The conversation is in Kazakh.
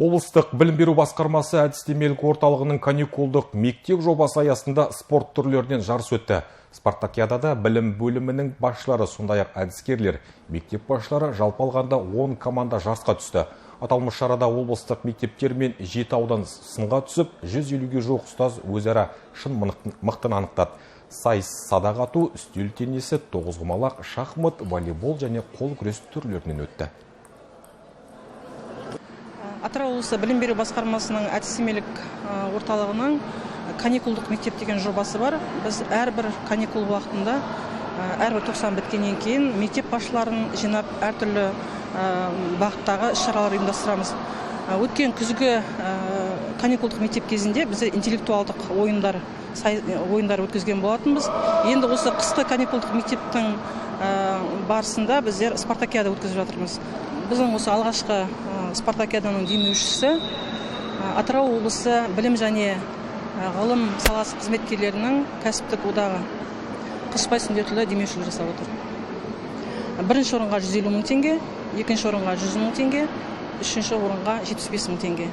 Облыстық білім беру басқармасы әдістемелік орталығының каникулдық мектеп жобасы аясында спорт түрлерінен жарыс өтті. Спартакиадада білім бөлімінің басшылары, сондай-ақ әдіскерлер, мектеп басшылары, жалпы алғанда 10 команда жарысқа түсті. Аталмыш шарада облыстық мектептер мен 7 аудан сынға түсіп, 150-ге жуық ұстаз өзара шын мықтыны анықтады. Сайыс садақ ату, үстел теннисі, тоғызқұмалақ, шахмат, волейбол және қол күрес түрлерінен өтті. Атырау облысы білім беру басқармасының әдістемелік орталығының каникулдық мектеп деген жобасы бар. Біз әрбір каникул уақытында, әрбір тоқсан біткеннен кейін мектеп басшыларын жинап, әртүрлі бағыттағы іс-шаралар ұйымдастырамыз. Өткен күзгі каникулдық мектеп кезінде біз интеллектуалдық ойындар өткізген болатынбыз. Енді осы қысқы каникулдық мектептің барысында біздер спартакиада өткізіп жатырмыз. Біздің осы алғашқы спартакиаданың демеушісі Атырау облысы білім және ғылым саласы қызметкерлерінің кәсіптік одағы Қылышбай Сүндетұлы демеушілік жасап отыр. Бірінші орынға 150 мың теңге, екінші орынға 100 мың теңге, үшінші орынға 75 мың теңге.